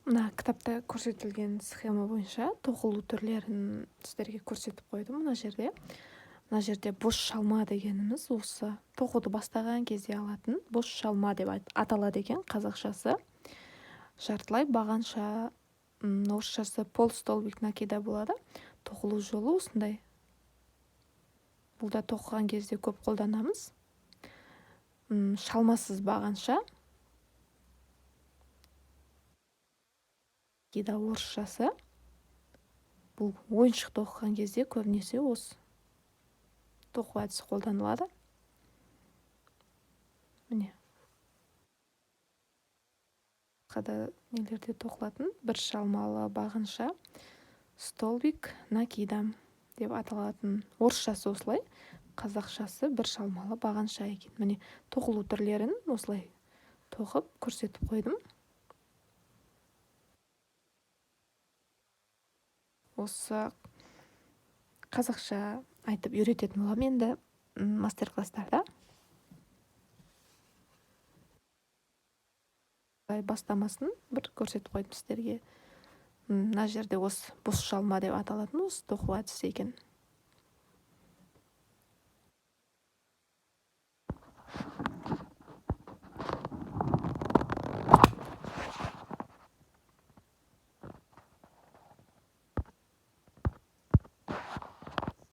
Мына кітапта көрсетілген схема бойынша тоқылу түрлерін сіздерге көрсетіп қойдым. Мына жерде бос шалма дегеніміз осы тоқуды бастаған кезде алатын бос шалма деп аталады екен қазақшасы. Жартылай бағанша, орысшасы полстолбик накида болады. Тоқылу жолы осындай. Бұл да тоқыған кезде көп қолданамыз. Шалмасыз бағанша. Накида орысшасы. Бұл ойыншық тоқыған кезде көбінесе осы тоқу әдісі қолданылады. Міне. Басқа нелерде тоқылатын бір шалмалы бағанша, столбик накида деп аталатын. Орысшасы осылай, қазақшасы бір шалмалы бағанша екен. Міне, тоқылу түрлерін осылай тоқып көрсетіп қойдым. Осы қазақша айтып үйрететін боламын енді мастер-класстарда. Бастамасын бір көрсетіп қойдым сіздерге. Мына жерде осы бос шалма деп аталатын осы тоқу әдісі екен.